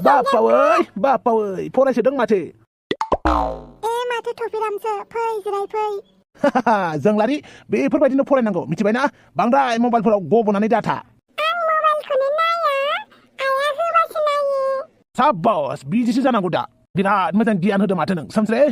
बापावै फरायसोदों माथो माथो थफिरामसो फै जिराय फै जोंलारि बेफोरबायदिनो फरायनांगौ मिथिबायना बांद्राय मबाइलफोराव गबनानै दाथा आं मबाइलखौनो नाया आइया होबासो नायो साबास बिदिसो जानांगौ दा बिराद मोजां गियान होदों माथो नों सामस्रे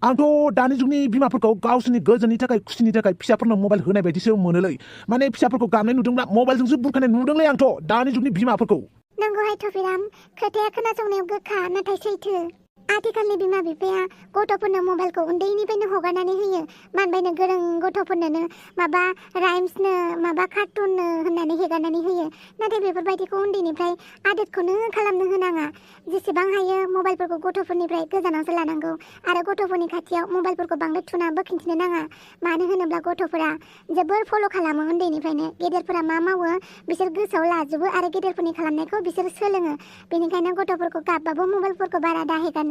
आंथ' दानि जुगनि बिमाफोरखौ गावसोरनि गोजोननि थाखाय खुसिनि थाखाय फिसाफोरनो मबाइल होनाय बायदिसो मोनोलै माने फिसाफोरखौ गाबनाय नुदोंब्ला मबाइलजोंसो बुरखानाय नुदोंलै आंथ' दानि जुगनि बिमाफोरखौ नंगौहाय थफिराम खोथाया खोनासंनायाव गोखा नाथाय सैथो आथिखालनि बिमा बिफाया गथ'फोरनो मबाइलखौ उन्दैनिफ्रायनो हगारनानै होयो मानबायनो गोरों गथ'फोरनो माबा राइम्सनो माबा कार्टुननो होननानै हेगारनानै होयो नाथाय बेफोरबायदिखौ उन्दैनिफ्राय आदतखौनो खालामनो होनाङा जेसेबां हायो मबाइलफोरखौ गथ'फोरनिफ्राय गोजानावसो लानांगौ आरो गथ'फोरनि खाथियाव मबाइलफोरखौ बांद्राय थुना बोखिन्थिनो नाङा मानो होनोब्ला गथ'फोरा जोबोर फल' खालामो उन्दैनिफ्रायनो गेदेरफोरा मा मावो बिसोर गोसोआव लाजोबो आरो गेदेरफोरनि खालामनायखौ बिसोर सोलोङो बेनिखायनो गथ'फोरखौ गाबबाबो मबाइलफोरखौ बारा दाहेगारनो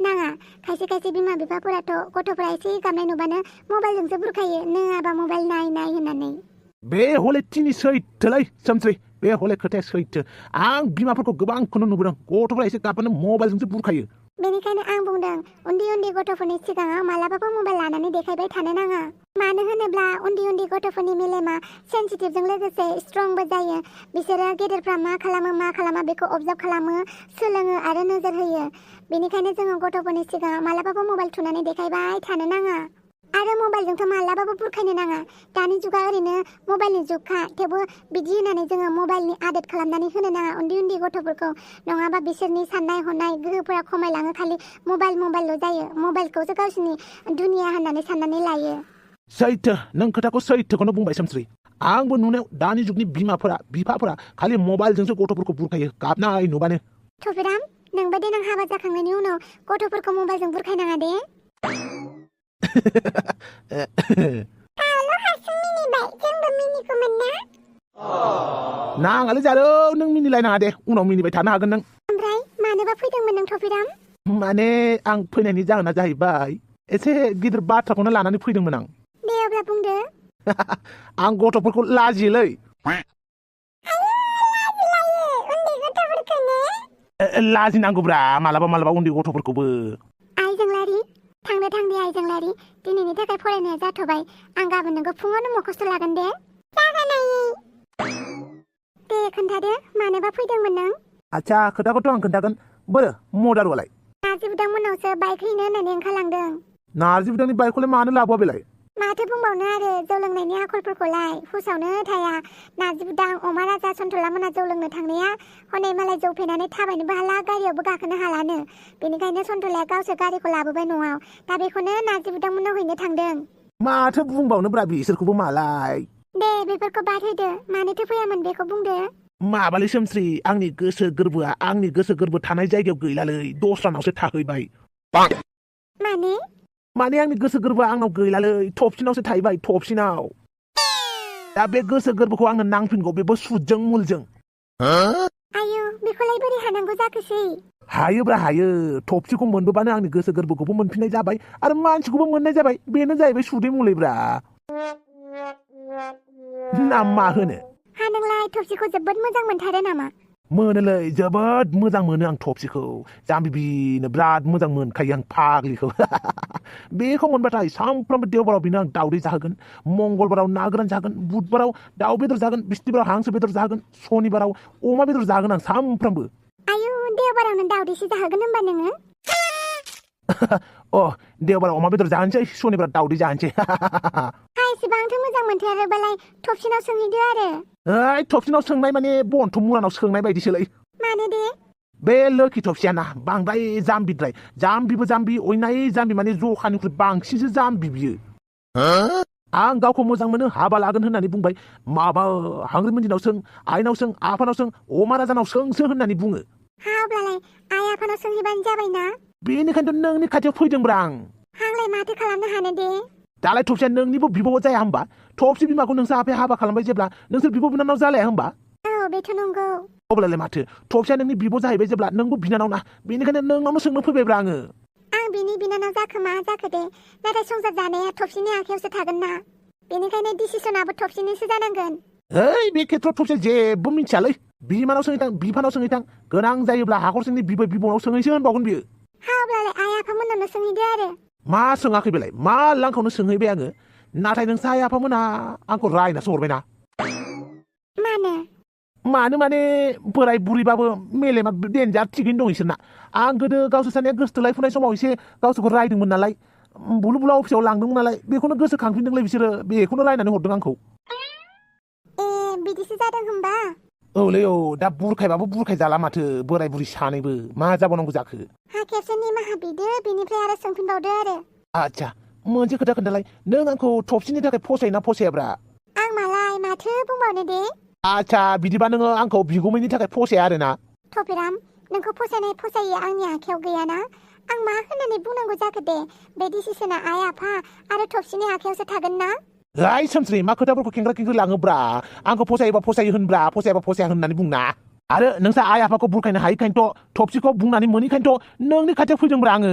नाङा खायसे खायसे बिमा बिफाफोराथ' गथ'फोरा एसे गाबनाय नुबानो मबाइलजोंसो बुरखायो नोङाबा मबाइल नाय होननानै बे हले थिनि सैथोलै सोमस्रि बे हले खोथाया सैथो आं बिमाफोरखौ गोबांखौनो नुबोदों गथ'फोरा एसे गाबबानो मबाइलजोंसो बुरखायो बेनिखायनो आं बुंदों उन्दै गथ'फोरनि सिगाङाव मालाबाबो मबाइल लानानै देखायबाय थानो नाङा मानो होनोब्ला उन्दै गथ'फोरनि मेलेमा सेन्सिटिभजों लोगोसे स्ट्रंबो जायो बिसोरो गेदेरफ्रा मा खालामा बेखौ अबजार्भ खालामो सोलोङो आरो नोजोर होयो बेनिखायनो जोङो गथ'फोरनि सिगाङाव मालाबाबो मबाइल थुनानै देखायबाय थानो नाङा आरो मबाइलजोंथ' मालाबाबो बुरखायनो नाङा दानि जुगा ओरैनो मबाइलनि जुगखा थेवबो बिदि होननानै जोङो मबाइलनि आदत खालामनानै होनो नाङा उन्दै गथ'फोरखौ नङाबा बिसोरनि साननाय हनाय गोहोफोरा खमायलाङो खालि मबाइलल' जायो मबाइलखौसो गावसोरनि दुनिया होननानै साननानै लायो सैथो नों खोथाखौ सैथोखौनो बुंबाय सोमस्रि आंबो नुनायाव दानि जुगनि बिफाफोरा खालि मबाइलजोंसो गथ'फोरखौ बुरखायो गाबनाय नुबानो थफिराम नोंबो देनां हाबा जाखांनायनि उनाव गथ'फोरखौ मबाइलजों बुरखायनाङा दे गावल' हारसिं मिनिबाय जोंबो मिनिगौमोन ना नाङालै जारौ नों मिनिलायनाङा दे उनाव मिनिबाय थानो हागोन नों ओमफ्राय मानोबा फैदोंमोन नों थफिराम माने आं फैनायनि जाहोना जाहैबाय एसे गिदिर बाथ्राखौनो लानानै फैदोंमोन आं दे अब्ला बुंदो आं गथ'फोरखौ लाजियोलै लाजिनांगौब्रा मालाबा उन्दै गथ'फोरखौबो आइजोंलारि थांदे आइजोंलारि दिनैनि थाखाय फरायनाया जाथ'बाय आं गाबोन नोंखौ फुङावनो मखस्थ' लागोन दे जागोन आयै दे खोन्थादो मानोबा फैदोंमोन नों आच्छा खोथाखौथ' आं खोन्थागोन बोरो मदारुआलाय नार्जि बुदांमोननावसो बाइक हैनो होननानै ओंखारलांदों नार्जि बुदांनि बाइकखौलाय मानो लाबोआ बेलाय माथो बुंबावनो आरो जौ लोंनायनि आखलफोरखौलाय हुसावनो थाया नार्जि बुदां अमा राजा सन्थला मोना जौ लोंनो थांनाया हनै मालाय जौ फेनानै थाबायनोबो हाला गारियावबो गाखोनो हालानो बेनिखायनो सन्थलाया गावसोर गारिखौ लाबोबाय न'आव दा बेखौनो नार्जि बुदांमोननाव हैनो थांदों माथो बुंबावनोब्रा बिसोरखौबो मालाय दे बेफोरखौ बाद होदो मानोथो फैयामोन बेखौ बुंदो माबालै सोमस्रि आंनि गोसो गोरबो थानाय जायगायाव गैलालै दस्रानावसो थाहैबाय माने आंनि गोसो गोरबोआ आंनाव गैलालै थबसिनावसो थाहैबाय थबसिनाव दा बे गोसो गोरबोखौ आंनो नांफिनगौ बेबो सुदजों मुलजों आयौ बेखौलाय बोरै हानांगौ जाखोसै हायोब्रा हायो थबसिखौ मोनबोबानो आंनि गोसो गोरबोखौबो मोनफिननाय जाबाय आरो मानसिखौबो मोननाय जाबाय बेनो जाहैबाय सुदै मुलैब्रा ना मा होनो हा नोंलाय थबसिखौ जोबोद मोजां मोनथारो नामा मोनोलै जोबोद मोजां मोनो आं थबसिखौ जाम्बिबिनो बिराद मोजां मोनखायो आं फाग्लिखौ बेखौ मोनबाथाय सानफ्रामबो देवबाराव बेनो आं दावदै जाहोगोन मंगलबाराव ना गोरान जागोन बुधबाराव दाउ बेदर जागोन बिस्थिबाराव हांसो बेदर जागोन शनिबाराव अमा बेदर जागोन आं सानफ्रामबो आयौ देवबारावनो दावदैसो जाहोगोन होनबा नोङो अ देवबाराव अमा बेदर जानोसै शनिबाराव दावदै जानोसै एसेबांथ' मोजां मोनथारोबालाय थबसिनाव सोंहैदो आरो ओइ थबसिनाव सोंनाय माने बनथ' मुरानाव सोंनाय बायदिसोलै मानो दे बे लोखि थबसिया ना बांद्राय जाम्बिद्राय जाम्बि अयनाय जाम्बि माने जखानिख्रुइ बांसिनसो जाम्बि बियो आं गावखौ मोजां मोनो हाबा लागोन होननानै बुंबाय माबा हांग्रिमोनदिनाव सों आइनाव सों आफानाव सों अमा राजानाव सोंसो होननानै बुङो अब्लालाय आइ आफानाव सोंहैबानो जाबायना बेनिखायनोथ' नोंनि खाथियाव फैदोंब्रा आंलाय माथो खालामनो हानो दे दालाय थबसिया नोंनिबो बिब' जाया होमबा थबसि बिमाखौ नोंसो आफाया हाबा खालामबाय जेब्ला नोंसोर बिब' बिनानाव जालाया होमबा औ बेथ' नंगौ अब्लालाय माथो थबसिया नोंनि बिब' जाहैबाय जेब्ला नोंबो बिनानाव ना बेनिखायनो नोंनावनो सोंनो फैबायब्रा आङो आं बिनि बिनानाव जाखो मा जाखो दे नाथाय संसार जानाया थबसिनि आखायावसो थागोन ना बेनिखायनो डिसिसनाबो थबसिनिसो जानांगोन ओइ बे खेथ्रआव थबसिया जेबो मिथियालै बिमानाव सोंहैथां बिफानाव सोंहैथां गोनां जायोब्ला हाखरसिंनि बिबै बिबौनाव सोंहैसो होनबावगोन बियो अब्लालाय आइ आफामोननावनो सोंहैदो आरो मा सोङाखै बेलाय मा लांखावनो सोंहैबाय आङो नाथाय नोंसा आइ आफामोना आंखौ रायनासो हरबायना मानो माने बोराय बुरैबाबो मेलेमा देन्जार थिगैनो दं इसोरना आं गोदो गावसोर सानैया गोसथोलायफुनाय समाव एसे गावसोरखौ रायदोंमोन नालाय बुलु बुला अफिसाव लांदोंमोन नालाय बेखौनो गोसोखांफिनदोंलाय बिसोरो बेखौनो रायनानै हरदों आंखौ बिदिसो जादों होमबा औलै औ दा बुरखायबाबो बुरखाय जाला माथो बोराय बुरै सानैबो मा जाबावनांगौ जाखो हा खेबसे निमाहा बिदो बेनिफ्राय आरो सोंफिनबावदो आरो आच्छा मोनसे खोथा खोन्थालाय नों आंखौ थबसिनि थाखाय फसायोना फसायाब्रा आं मालाय माथो बुंबावनो दे आच्छा बिदिबा नोङो आंखौ बिगुमैनि थाखाय फसाया आरोना थपिराम नोंखौ फसायनाय फसायै आंनि आखायाव गैयाना आं मा होननानै बुंनांगौ जाखो दे बे डिसिसना आइ आफा आरो थबसिनि आखायावसो थागोन ना ओइ सोमस्रि मा खोथाफोरखौ खेंग्रा खेंग्रि लाङोब्रा आंखौ फसायोबा फसायो होनब्रा फसायाबा फसाया होननानै बुंना आरो नोंसा आइ आफाखौ बुरखायनो हायैखायनोथ' थबसिखौ बुंनानै मोनैखायनोथ' नोंनि खाथियाव फैदोंब्रा आङो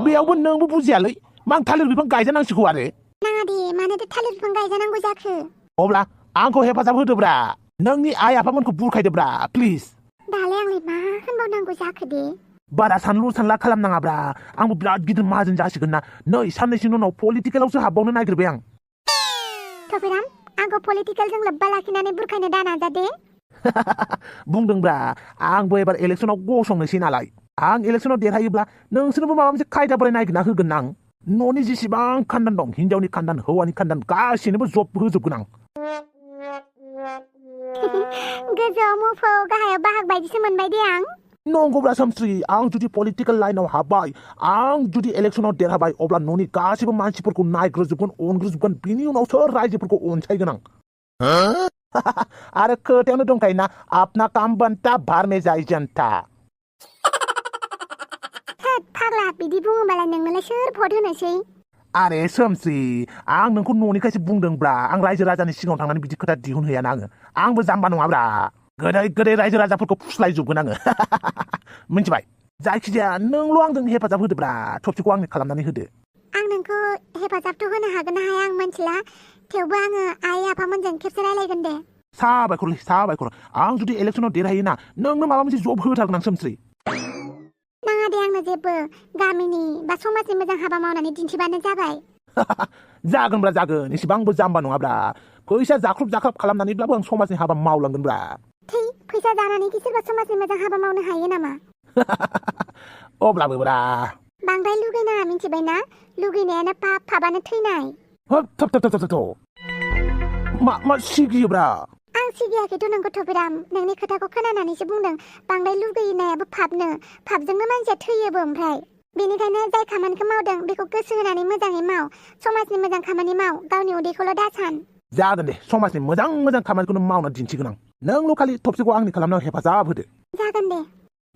बेयावबो नोंबो बुजियालै मा आं थालिर बिफां गायजानांसिगौ आरो नाङा दे मानोथो थालिर बिफां गायजानांगौ जाखो अब्ला आंखौ हेफाजाब होदोब्रा नोंनि आइ आफामोनखौ बुरखायदोब्रा प्लिज दालाय आंलाय मा होनबावनांगौ जाखो दे बारा सानलु सानला खालामनाङाब्रा आंबो बिराद गिदिर माहाजोन जासिगोन ना नै साननैसोनि उनाव पलिटिकेलावसो हाबबावनो नागिरबाय आं थपिराम आंखौ पलिटिकेलजों लोब्बा लाखिनानै बुरखायनो दा नाजादे बुंदोंब्रा आंबो एबार इलेक्सनाव गसंनोसै नालाय आं इलेक्सनाव देरहायोब्ला नोंसोरनोबो माबा मोनसे खायदा बोराय नागिरना होगोन आं न'नि जेसेबां खान्दान दं हिनजावनि खान्दान हौवानि खान्दान गासैनोबो जब होजोबगोन आं गोजौआव मोफौ गाहायाव बाहाग बायदिसो मोनबाय दे आं नंगौब्रा सोमस्रि आं जुदि पलिटिकेल लाइनाव हाबबाय आं जुदि इलेक्सनाव देरहाबाय अब्ला न'नि गासैबो मानसिफोरखौ नायग्रोजोबगोन अनग्रोजोबगोन बिनि उनावसो रायजोफोरखौ अनसायगोन आं आरो खोथायावनो दंखायोना आपना काम बनता भार में जाय जनता फाग्ला बिदि बुङोबालाय नोंनोलाय सोर भट होनोसै आरे सोमस्रि आं नोंखौ न'निखायसो बुंदोंब्रा आं रायजो राजानि सिगाङाव थांनानै बिदि खोथा दिहुनहैयाना आंबो जाम्बा नङाब्रा गोदै गोदै रायजो राजाफोरखौ फुस्लायजोबगोन आङो मिन्थिबाय जायखिजाया नोंल' आंजों हेफाजाब होदोब्रा थबसिखौ आंनो खालामनानै होदो आं नोंखौ हेफाजाबथ' होनो हागोन ना हाया आं मिन्थिला थेवबो आङो आइ आफामोनजों खेबसे रायलायगोन दे साबायखर आं जुदि इलेक्सनाव देरहायोना नोंनो माबा मोनसे जब होथारगोन आं सोमस्रि नाङा दे आंनो जेबो गामिनि बा समाजनि मोजां हाबा मावनानै दिन्थिबानो जाबाय जागोनब्रा जागोन एसेबांबो जाम्बा नङाब्रा फैसा जाख्रुब जाख्राब खालामनानैब्लाबो आं समाजनि हाबा मावलांगोनब्रा थै फैसा जानानै कि सोरबा समाजनि मोजां हाबा मावनो हायो नामा अब्लाबो ब्रा बांद्राय लुगैनाङा मिन्थिबायना लुगैनायानो पापानो थैनाय मा सिगियोब्रा आं सिगियाखैथ' नोंखौ थपिराम नोंनि खोथाखौ खोनानानैसो बुंदों बांद्राय लुगैनायाबो पापजोंनो मानसिया थैयोबो ओमफ्राय बेनिखायनो जाय खामानिखौ मावदों बेखौ गोसो होनानै मोजाङै माव समाजनि मोजां खामानि माव गावनि उदैखौल' दासान जागोन दे समाजनि मोजां खामानिखौनो मावना दिन्थिगोन आं नोंल' खालि थबसिखौ आंनि खालामनायाव हेफाजाब होदो जागोन दे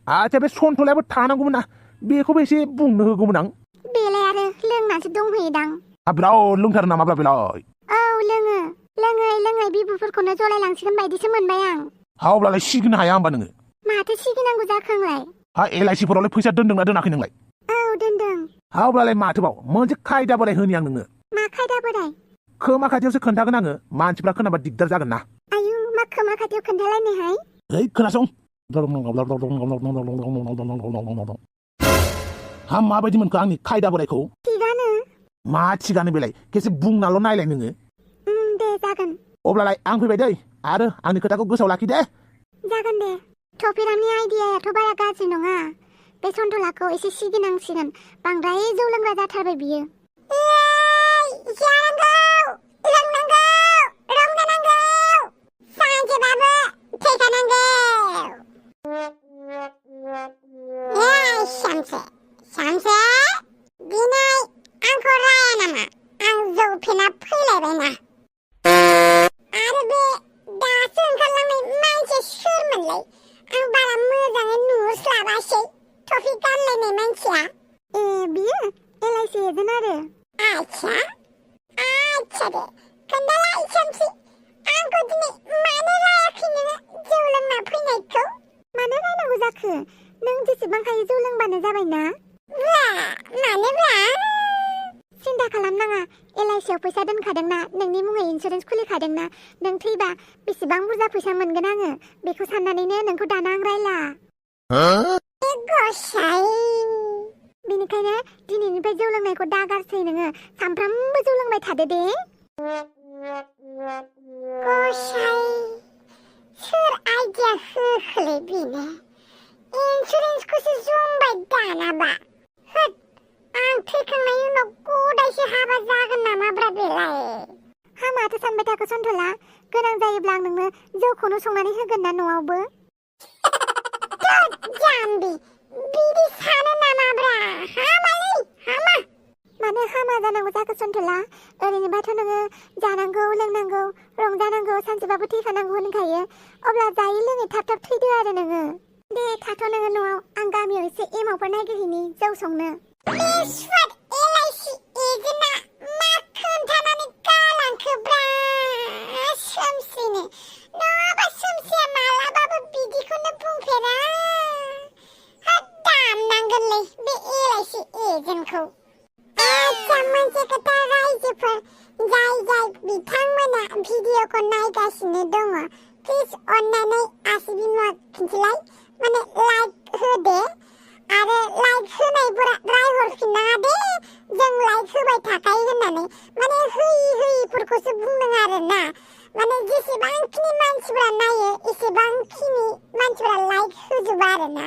आच्छा बे सन्थलायाबो थानांगौमोन ना बेखौबो एसे बुंनो होगौमोन आं बेलाय आरो लोंनासो दंहैयोदां बिराद लोंथारो नामाब्रा बेलाय औ लोङै बिबुफोरखौनो जलायलांसिगोन बायदिसो मोनबाय आं अब्लालाय सिगिनो हाया होमबा नोङो माथो सिगिनांगौ जाखो आंलाय LIC फोरावलाय फैसा दोनदोंना दोनाखै नोंलाय औ दोनदों अब्लालाय माथोबाव मोनसे खायदा बोराय होनि आं नोंनो मा खायदा बोराय खोमा खाथियावसो खोन्थागोन आङो मानसिफ्रा खोनाबा दिगदार जागोन ना आयु मा खोमा खाथियाव खोन्थालायनायहाय ओइ खोनासं हा माबायदि मोनखो आंनि खायदा बोरायखौ थिगानो मा थिगानो बेलाय खेबसे बुंनाल' नायलाय नोङो दे जागोन अब्लालाय आं फैबाय दै आरो आंनि खोथाखौ गोसोआव लाखि दे जागोन दे थपिरामनि आइडियायाथ' बारा गाज्रि नङा बे सन्थलाखौ एसे सिगिनांसिगोन बांद्राय जौ लोंग्रा जाथारबाय बियो सिन्था खालामनाङा LIC आव फैसा दोनखादोंना नोंनि मुङै इन्सुरेन्स खुलिखादों थादोंना नों थैबा बेसेबां बुरजा फैसा मोनगोन आङो बेखौ साननानैनो नोंखौ दाना आं रायला गसाइ बेनिखायनो दिनैनिफ्राय जौ लोंनायखौ दागारसै नोङो सानफ्रामबो जौ लोंबाय थादो दे गसाइ सोर आइडिया होखोलै बेनो इन्सुरेन्सखौसो जमबाय दानाबा होद आं थैखांनायनि उनाव गदायसो हाबा जागोन नामाब्रा बेलाय हामाथ' सानबाय थाखो सन्थला गोनां जायोब्ला आं नोंनो जौखौनो संनानै होगोन ना न'आवबो जाम्बि बिदि सानो नामाब्रा हामालै हामा मानो हामा जानांगौ जाखो सन्थला ओरैनोबाथ' नोङो जानांगौ लोंनांगौ रंजानांगौ सानसेबाबो थैखानांगौ होनखायो अब्ला जायै लोङै थाब थाब थैदो आरो नोङो दे थाथ' नोङो न'आव आं गामियाव एसे एमावफोर नागिरहैनि जौ संनो बे सुवाद एलाइसि एजेन्टआ मा खोन्थानानै गालांखोब्रा सोमस्रिनो नङाबा सोमस्रिया मालाबाबो बिदिखौनो बुंफेरा दामनांगोनलै बे एलाइसि एजेन्टखौ आच्छा मोनसे खोथा रायजोफोर जाय जाय बिथांमोना भिडिअखौ नायगासिनो दङ प्लिज अन्नानै आसि बिमुआ खिन्थिलाय माने लाइक होदे आरो लाइक होनायफोरा रायहरफिननाङा दे जों लाइक होबाय थाखायो होननानै माने होयिफोरखौसो बुंदों आरोना माने जेसेबांखिनि मानसिफोरा नायो एसेबांखिनि मानसिफोरा लाइक होजोबा आरोना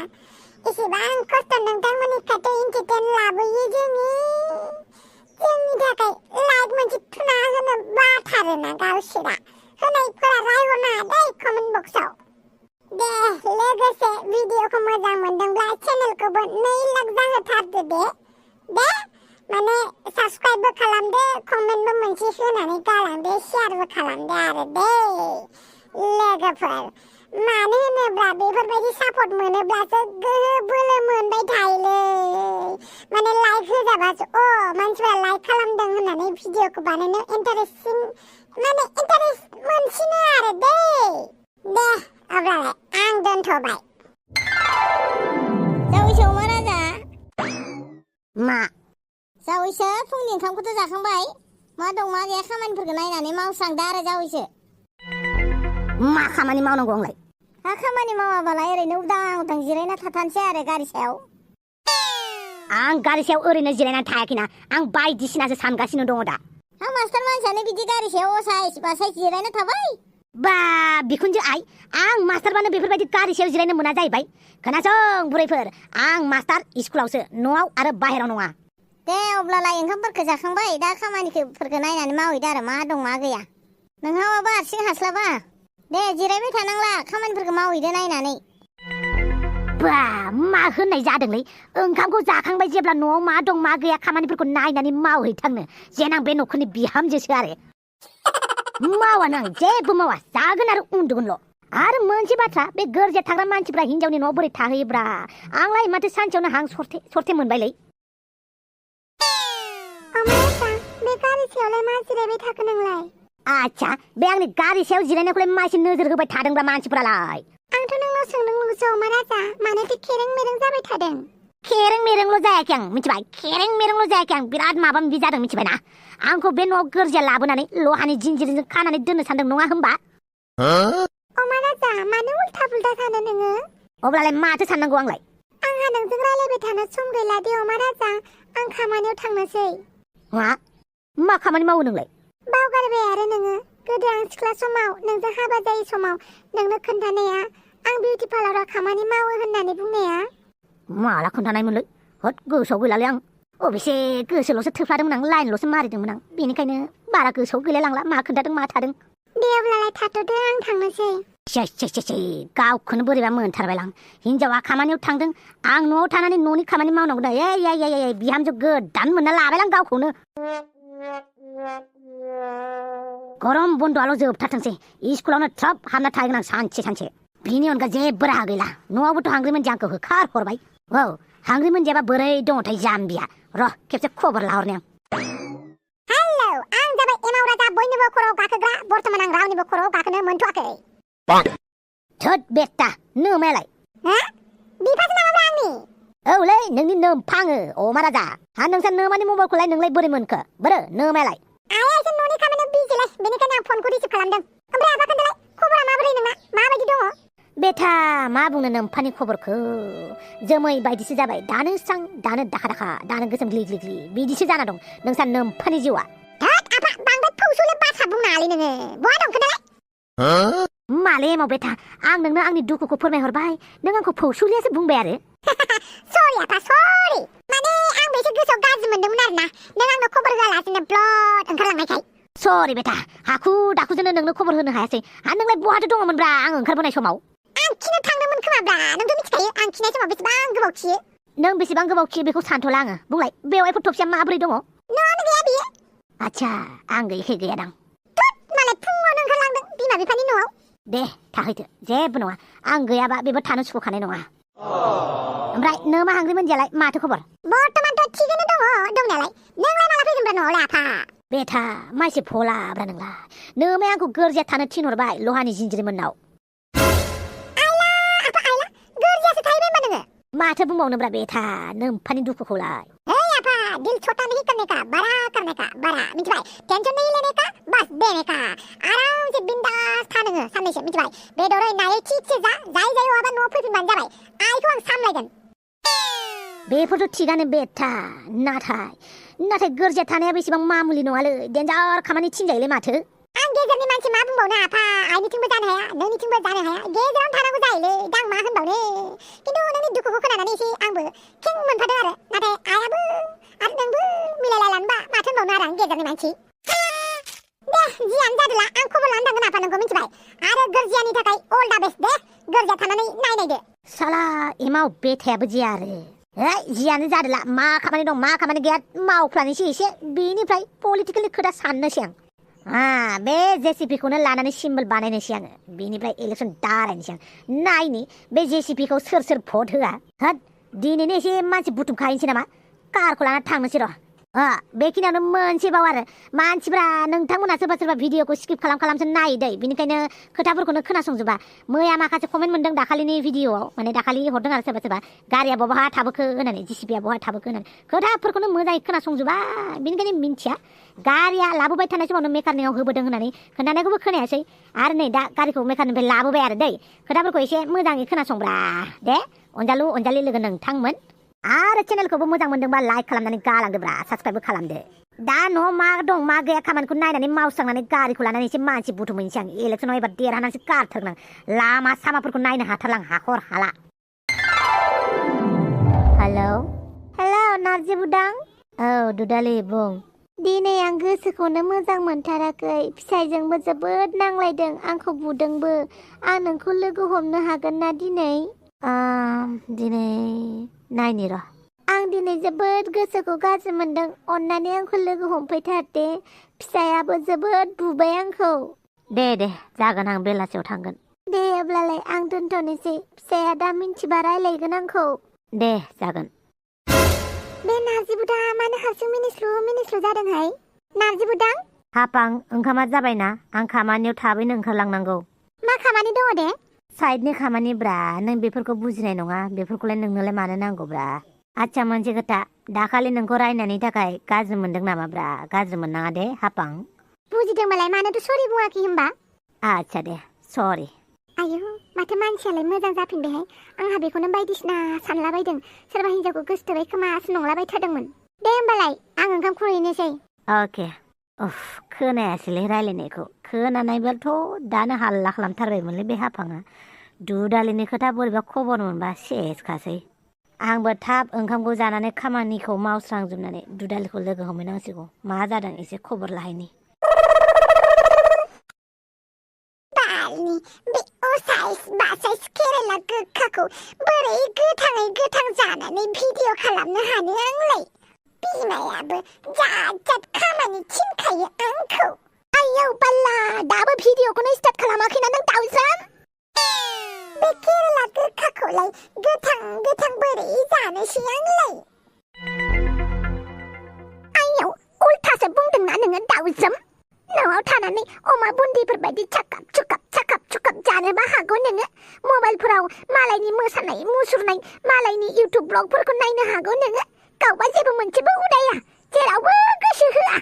एसेबां खस्थ' नोंथांमोननि खाथियाव इन्टारटेन लाबोयो जोंनि थाखाय लाइक मोनसे थुना होनो बाथारोना गावसोरा होनायफोरा रायहरनाङा दै कमेन्ट बक्सआव दे लोगोसे भिडिअखौ मोजां मोनदोंब्ला चेनेलखौबो 2 लाख जाहोथारदो दे माने साबस्क्राइबबो खालामदो कमेन्टबो मोनसे होनानै गालांदो शेयारबो खालामदो आरो दे लोगोफोर मानो होनोब्ला बेफोरबायदि सापर्ट मोनोब्लासो गोहो बोलो मोनबाय थायोलै माने लाइक होजाबासो मानसिफोरा लाइक खालामदों होननानै भिडिअखौ बानायनो इन्टारेस्ट मोनसिनो आरो दे अब्लालाय आं दोनथ'बाय जावैसो अमा राजा मा जावैसो फुंनि ओंखामखौथ' जाखांबाय मा दं मा गैया खामानिफोरखौ नायनानै मावस्रांदो आरो जावैसो मा खामानि मावनांगौ आंलाय खामानि मावाबालाय ओरैनो उदां जिरायना थाथानसै आरो गारि सायाव आं गारि सायाव ओरैनो जिरायना थायाखैना आं बायदिसिनासो सानगासिनो दङ दा मास्टार मानसियानो बिदि गारि सायाव असाइस बासाइस जिरायना थाबाय बा बिखुनजो आं मास्टारबानो बेफोरबायदि गारि सायाव जिरायनो मोना जाहैबाय खोनासं बुरैफोर आं मास्टार स्कुलावसो न'आव आरो बाहेराव नङा दे अब्लालाय ओंखामफोरखौ जाखांबाय दा खामानिफोरखौ नायनानै मावहैदो आरो मा दं मा गैया नोंहा माबा हारसिं हास्लाबा दे जिरायबाय थानांला खामानिफोरखौ मावहैदो नायनानै बा मा होननाय जादोंलै ओंखामखौ जाखांबाय जेब्ला न'आव मा दं मा गैया खामानिफोरखौ नायनानै मावहैथांनो जेन आं बे न'खरनि बिहामजोसो आरो मावानो आं जेबो मावा जागोन आरो उन्दुगोनल' आरो मोनसे बाथ्रा बे गोरजिया थाग्रा मानसिफ्रा हिनजावनि न'आव बोरै थाहैयोब्रा आंलाय माथो सानसेयावनो हां सरथे मोनबायलै बे गारि सायावलाय मा जिरायबाय थाखो नोंलाय आच्छा बे आंनि गारि सायाव जिरायनायखौलाय मासे नोजोर होबाय थादोंब्रा मानसिफोरालाय आंथ' नोंनाव सोंदोंल'सो अमा राजा मानोथो खेरें मेरें जाबाय थादों खेरें मेरेंल' जायाखै आं मिथिबाय खेरें मेरेंल' जायाखै आं बिराद माबा माबि जादों मिथिबायना आंखौ बे न'आव गोरजिया लाबोनानै लहानि जिन्जिरजों खानानै दोननो सानदों नङा होमबा अमा राजा मानो उल्था पुल्था सानो नोङो अब्लालाय माथो साननांगौ आंलाय आंहा नोंजों रायलायबाय थानो सम गैला दे अमा राजा आं खामानियाव थांनोसै मा खामानि मावो नोंलाय बावगारबाय आरो नोङो गोदो आं सिख्ला समाव नोंजों हाबा जायै समाव नोंनो खोन्थानाया आं बिउटि पार्लाराव खामानि मावो होननानै बुंनाया माला खोन्थानायमोनलै हद गोसोआव गैलालै आं अबेसे गोसोल'सो थोफ्लादोंमोन आं लाइनल'सो मारिदोंमोन आं बेनिखायनो बारा गोसोआव गैलायलांला मा खोन्थादों मा थादों दे अब्लालाय थाथ'दो आं थांनोसै गावखौनो बोरैबा मोनथारबायलां हिनजावा खामानियाव थांदों आं न'आव थानानै न'नि खामानि मावनांगौ दा बिहामजो गोदान मोनना लाबायलां गावखौनो गरम बन्द'आल' जोबथारथोंसै स्कुलावनो थ्राब हाबना थाहैगोन आं सानसे बिनि अनगा जेबो राहा गैला न'आवबोथ' हांग्रि मोनजिया आंखौ होखार हरबाय हांग्रि मोनजियाबा बोरै दङथाय जाम्बिया र' खेबसे खबर लाहरनि आं हेलौ आं जाबाय एमाव राजा बयनिबो खर'आव गाखोग्रा बर्तमान आं रावनिबो खर'आव गाखोनो मोनथ'वाखै थोद बेटा नोमायालाय बिफासो नामाब्रा आंनि औलै नोंनि नोमफाङो अमा राजा नोंसा नोमानि मबाइलखौलाय नोंलाय बोरै मोनखो बोरो नोमायालाय आइया एसे न'नि खामानियाव बिजिलाय बेनिखायनो आं फनखौ रिसिभ खालामदों ओमफ्राय आबा खोन्थालाय खबरा माबोरै नोंना माबायदि दङ बेथा मा बुंनो नोम्फानि खबरखौ जोमै बायदिसो जाबाय दानो स्रां दानो दाखा दाखा दानो गोसोम ग्लि ग्लि ग्लि बिदिसो जाना दं नोंसा नोम्फानि जिउआ धोद आफा बांद्राय फौसौले बाथ्रा बुंनाङालै नोङो बहा दं खोन्थालाय माले एमाव बेथा आं नोंनो आंनि दुखुखौ फोरमायहरबाय नों आंखौ फौसुलियासो बुंबाय आरो सरि आफा सरि माने आंबो एसे गोसोआव गाज्रि मोनदोंमोन आरोना नों आंनो खबर होआलासिनो ब्लड ओंखारलांनायखाय सरि बेटा हाखु दाखुजोंनो नोंनो खबर होनो हायासै आरो नोंलाय बहाथो दङमोनब्रा आं ओंखारबोनाय समाव आं खिनो थांदोंमोन खोमाब्रा नोंथ' मिथिखायो आं खिनाय समाव बेसेबां गोबाव खियो नों बेसेबां गोबाव खियो बेखौ सानथ'ला आङो बुंलाय बेवाइफोर थबसेया माबोरै दङ न'आवनो गैया बियो आच्छा आं गैयैखाय गैयादां मालाय फुङावनो ओंखारलांदों बिमा बिफानि न'आव दे थाहैदो जेबो नङा आं गैयाबा बेबो थानो सुखुखानाय नङा ओमफ्राय नों मा हांग्रि मोनदियालाय माथो खबर बर्तमानथ' थिगैनो दङ दंनायालाय नोंलाय माला फैगोनब्रा न'आवलाय आफा बेथा माइसि भलाब्रा नोंलाय नोमै आंखौ गोरजिया थानो थिनहरबाय लहानि जिन्ज्रि मोननाव गोरजियासो थाहैबाय होनबा नोङो माथो बुंबावनोब्रा बेथा नोम्फानि दुखुखौलाय हे आफा दिल छोटा नहीं करने का बड़ा करने का बड़ा मिथिबाय टेंशन नहीं लेने का बस देने का आराम से बिंदास था नोङो साननैसो मिथिबाय बेदरै नायै थिगसे जा जायै जायै अहाबा न'आव फैफिनबानो जाबाय आइखौ आं सामलायगोन बेफोरथ' थिगानो बेथा नाथाय गोरजिया थानायाबो एसेबां मामुलि नङालै डेन्जार खामानि थिनजायोलै माथो आं गेजेरनि मानसि मा बुंबावनो आफा आइनिथिंबो जानो हाया नोंनिथिंबो जानो हाया गेजेरावनो थानांगौ जायोलै दा आं मा होनबावनो खिन्थु नोंनि दुखुखौ खोनानानै एसे आंबो खें मोनफादों आरो नाथाय आइयाबो आरो नोंबो मिलायलायलानोबा माथो होनबावनो आरो आं गेजेरनि मानसि दे जियानो जादोला आं खबर लानो थांगोन आफा नोंखौ मिथिबाय आरो गोरजियानि थाखाय अल दा बेस्ट दे गोरजिया थानानै नायनायदो साला एमाव बेथायाबो जिया आरो जियानो जादोला मा खामानि दं मा खामानि गैया मावफ्लानोसै एसे बेनिफ्राय पलिटिकेलनि खोथा साननोसै आं बे जेसिपिखौनो लानानै सिम्बल बानायनोसै आङो बेनिफ्राय इलेक्सन दारायनोसै आं नायनि बे जेसिपिखौ सोर भट होआ होद दिनैनो एसे मानसि बुथुमखाहैनोसै नामा कारखौ लाना थांनोसै र' बेखिनियावनो मोनसेबाव आरो मानसिफ्रा नोंथांमोना सोरबा भिडिअखौ स्किप खालामसो नायो दै बेनिखायनो खोथाफोरखौनो खोनासंजोबा मैया माखासे कमेन्ट मोनदों दाखालिनि भिडिअआव माने दाखालि हरदों आरो सोरबा गारिया बहा थाबोखो होननानै जिसिपिया बहा थाबोखो होननानै खोथाफोरखौनो मोजाङै खोनासंजोबा बेनिखायनो मिन्थिया गारिया लाबोबाय थानाय समावनो मेकारनिकआव होबोदों होननानै खोन्थानायखौबो खोनायासै आरो नै दा गारिखौ मेकारनिफ्राय लाबोबाय आरो दै खोथाफोरखौ एसे मोजाङै खोनासंब्रा दे अनजालि लोगो नोंथांमोन आरो चेनेलखौबो मोजां मोनदोंबा लाइक खालामनानै गालांदोब्रा साबसक्राइबबो खालामदो दा न'आव मा दं मा गैया खामानिखौ नायनानै मावस्रांनानै गारिखौ लानानै एसे मानसि बुथुमहैनोसै आं इलेक्सनाव एबार देरहानानैसो गारथारनां लामा सामाफोरखौ नायनो हाथारलां हाखर हाला हेलौ नार्जि बुदां औ दुदालि बुं दिनै आं गोसोखौनो मोजां मोनथाराखै फिसाइजोंबो जोबोद नांलायदों आंखौ बुदोंबो आं नोंखौ लोगो हमनो हागोन ना दिनै नायनि र' आं दिनै जोबोद गोसोखौ गाज्रि मोनदों अन्नानै आंखौ लोगो हमफैथार दे फिसायाबो जोबोद बुबाय आंखौ दे जागोन आं बेलासियाव थांगोन दे अब्लालाय आं दोनथ'नोसै फिसाया दा मिन्थिबा रायलायगोन आंखौ दे जागोन बे नार्जि बुदा मानो हारसिं मिनिस्लु जादोंहाय नार्जि बुदां हापां ओंखामा जाबायना आं खामानियाव थाबैनो ओंखारलांनांगौ मा खामानि दङ दे साइडनि खामानिब्रा नों बेफोरखौ बुजिनाय नङा बेफोरखौलाय नोंनोलाय मानो नांगौब्रा आच्छा मोनसे खोथा दाखालि नोंखौ रायनायनि थाखाय गाज्रि मोनदों नामाब्रा गाज्रि मोननाङा दे हापां बुजिदोंबालाय मानोथ' सरि बुङाखै होमबा आच्छा दे सरि आयौ माथो मानसियालाय मोजां जाफिनबायहाय आंहा बेखौनो बायदिसिना सानलाबायदों सोरबा हिनजावखौ गोसोथोबाय खोमासो नंलाबायथारदोंमोन दे होमबालाय आं ओंखाम खुरहैनोसै अके खोनायासैलै रायलायनायखौ खोनानायबाथ' दानो हाल्ला खालामथारबायमोनलै बे हापाङा दुदालिनि खोथा बोरैबा खबर मोनबा सेसखासै आंबो थाब ओंखामखौ जानानै खामानिखौ मावस्रांजोबनानै दुदालिखौ लोगो हमहैनांसिगौ मा जादों एसे खबर लाहैनि बे बासाइस केरेला गोखाखौ बोरै गोथाङै गोथां जानानै भिडिअ खालामनो हानो आंलाय बिमायाबो जात खामानि थिनखायो आंखौ आयौ बाल्ला दाबो भिडिअखौनो स्टार्ट खालामाखैना नों दाउज्राम बे केरेला गोखाखौलाय गोथां बोरै जानोसै आंलाय आयौ उल्थासो बुंदोंना नोङो दाउज्राम न'आव थानानै अमा बुन्दिफोर बायदि साखाब सुखाब जानोबा हागौ नोङो मबाइलफोराव मालायनि मोसानाय मुसुरनाय मालायनि इउटुब ब्लगफोरखौ नायनो हागौ नोङो गावबा जेबो मोनसेबो उदाया जेरावबो गोसो होआ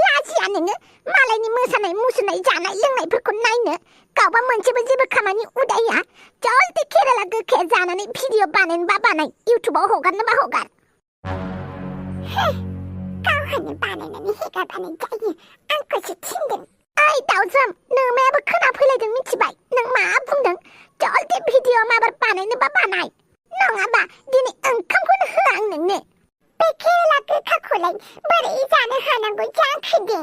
लाजिया नोङो मालायनि मोसानाय मुसुरनाय जानाय लोंनायफोरखौ नायनो गावबा मोनसेबो जेबो खामानि उदाया जल्दी केरेला गोखाया जानानै भिडिअ बानायनोबा बानाय इउटुबाव हगारनोबा हगार गावहानो बानायनानै हेगारबानो जायो आंखौसो थिनदों ओइ दाउजोम नोमायाबो खोनाफैलायदों मिथिबाय नों मा बुंदों जल्दी भिडिअ माबार बानायनोबा बानाय नङाबा दिनै ओंखामखौनो होआ आं नोंनो बे केरेला गोखाखौलाय बोरै जानो हानांगौ जाखो दे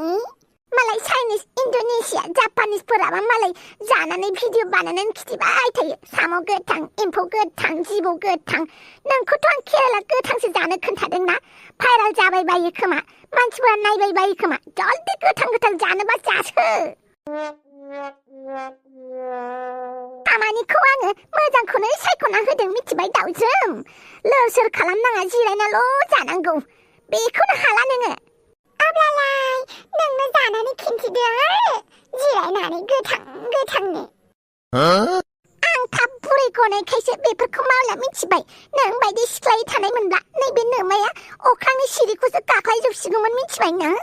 मालाय चाइनिस इन्डोनेसिया जापानिसफोराबा मालाय जानानै भिडिअ बानायनानै खिथिबाय थायो साम' गोथां एम्फौ गोथां जिबौ गोथां नोंखौथ' आं केरेला गोथांसो जानो खोन्थादोंना भाइराल जाबाय बायो खोमा मानसिफोरा नायबाय बायो खोमा जल्दी गोथां गोथां जानोबा जासो खामानिखौ आङो मोजांखौनो सायख'ना होदों मिथिबाय दाउजों लोर सोर खालामनाङा जिरायनाल' जानांगौ बेखौनो हाला नोङो अब्लालाय नोंनो जानानै खिन्थिदो जिरायनानै गोथां गोथांनो आं थाब बुरै गनायखायसो बेफोरखौ मावला मिथिबाय नों बायदि सिख्लायै थानाय मोनब्ला नैबे नोमाया अख्रांनि सिरिखौसो गाख्लायजोबसिगौमोन मिथिबाय नों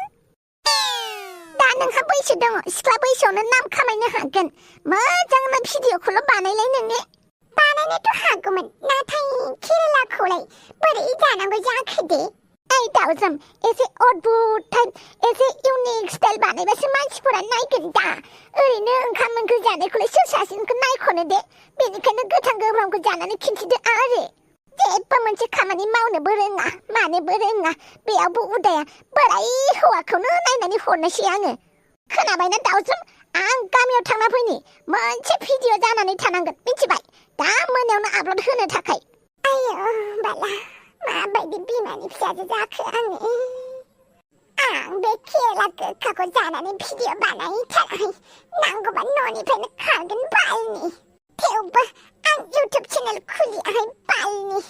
दा नोंहा बैसो दङ सिख्ला बैसोआवनो नाम खामायनो हागोन मोजांनो भिडिअखौल' बानायलाय नोङो बानायनोथ' हागौमोन नाथाय केरेलाखौलाय बोरै जानांगौ जाखो दे ओइ दाउजोम एसे अद्भुत टाइप एसे इउनिक स्टाइल बानायबासो मानसिफोरा नायगोन दा ओरैनो ओंखाम ओंख्रि जानायखौलाय सोर सासेनिखौ नायख'नो दे बेनिखायनो गोथां गोब्रामखौ जानानै खिन्थिदो आरो जेबो मोनसे खामानि मावनोबो रोङा मानोबो रोङा बेयावबो उदाया बोराय हौवाखौनो नायनानै हरनोसै आङो खोनाबायना दाउजोम आं गामियाव थांना फैनि मोनसे भिडिअ जानानै थानांगोन मिथिबाय दा मोनायावनो आपल'ड होनो थाखाय आयो बाला माबायदि बिमानि फिसाजो जाखो आङो आं बे केरेला गोखाखौ जानानै भिडिअ बानायथाराखै नांगौबा न'निफ्रायनो खारगोन बालनि थेवबो आं इउटुब चेनेल खुलियाखै बालनि